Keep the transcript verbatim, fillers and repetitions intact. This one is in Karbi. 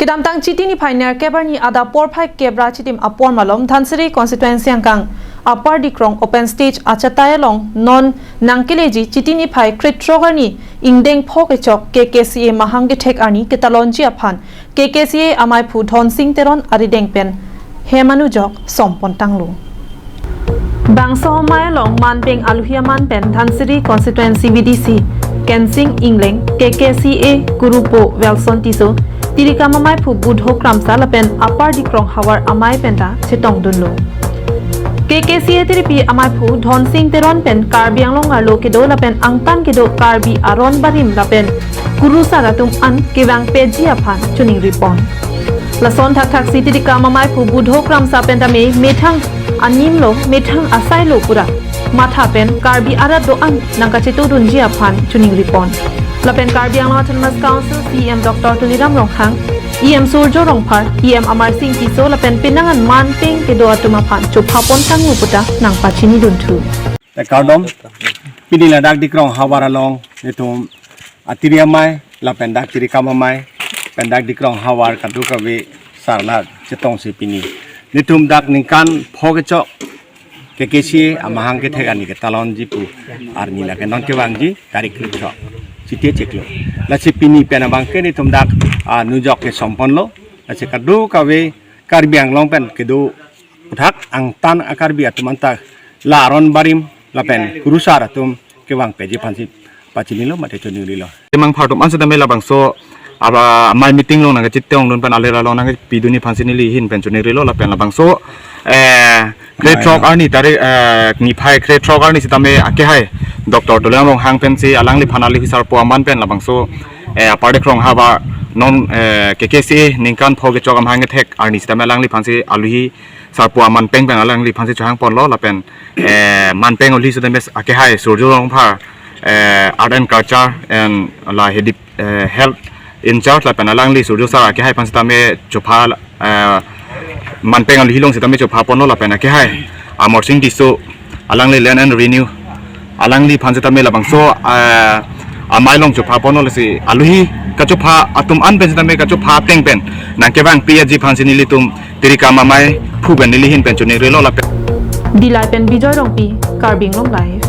Kedamtang Chiti niphai nerkep arni adap porphai kep ra chitim apor malom Dhansiri constituency angkang Upper Dikrong open stage achatai along non nangkeleji Chiti niphai krethrok arni ingdeng pho kechok K K C A mahang kethek arni ketalonji aphan K K C A amaiphu Dhonsing Teron arideng pen hem anujok sompon tanglo. Bangso amei along manpeng aluhi aman pen Dhansiri constituency V D C Kensing Engleng, K K C A kurupo Welson Tisso, Tirikam amaiphu Budho Kramsa lapen Upper Dikrong havar amei penta chetongdunlo. K K C A tiripi amaiphu Dhonsing Teron pen Karbi Anglong arlo kedo lapen angtan kedo Karbi aron barim lapen kurusar atum an kevang peji aphan choningri pon. Lason thakthaksi Tirikam amaiphu Budho Kramsa pen tame methang animlo methang asailo pura matha pen Karbi arat do-an nangkachetongdunji aphan choningri pon. Lapen Karbi Anglong Autonomous Council C E M Doctor Tuliram Ronghang, E M Surjya Rongphar, E M Amarsing Tisso lapen penang an manpeng kedo atum aphan chopha pon tanglo puta nangpachinidunthu. Te kardom, pini ladak Dikrong havar along netum atiri amei lapen dak Tirikam amei pen dak Dikrong havar kadokave sarla chetongsi pini netum dak ningkan pho kechok K K C A amahang kethek arni ketalonji pu arni lake non kevangji tarik krethrok Chiti chiklo. Lasi pini pen abangke netum dak, ah, nujok ke somponlo. Lasi kadokave Karbi Anglong pen kedo puthak angtan a-Karbi atum anta la aron barim lapen kurusar atum kevang peji aphansi pachinilo mate choningrilo. Temang phartum an setame labangso aba amei meeting along nangkachetongdun pen aler along nangkepidunji aphansi neli ahin pen choningrilo lapen labangso, eh, krethrok arni tarik, eh, niphai krethrok arni setame akehai Doctor Tuliram Ronghang pensi alangliphan aluhi sarpo aman pen labangso, eh, Upper Dikrong havar non, eh, K K C A ningkan pho kechok amahang kethek arni setame alangliphansi aluhi sarpo amanpeng pen alangliphansi chohang ponlo lapen, eh, manpeng aluhi setame akehai Surjya Rongphar, eh, Art and Culture and la Hedi, eh, Health in charge lapen alangli Surjya sir akehai aphan setame chopha, eh, manpeng aluhi along setame chopha ponlo lapen akehai Amarsing Tisso alangli Land and Revenue alangliphan setame labangso, eh, amei along chopha ponlo lasi aluhi kachopha atum an pen setame kachopha ateng pen nangkevang peji aphansi nelitum Tirikam amaiphu pen neli ahin pen choningrilo lapen. Dillai pen Bijoy Rongpi, Karbi Anglong Live.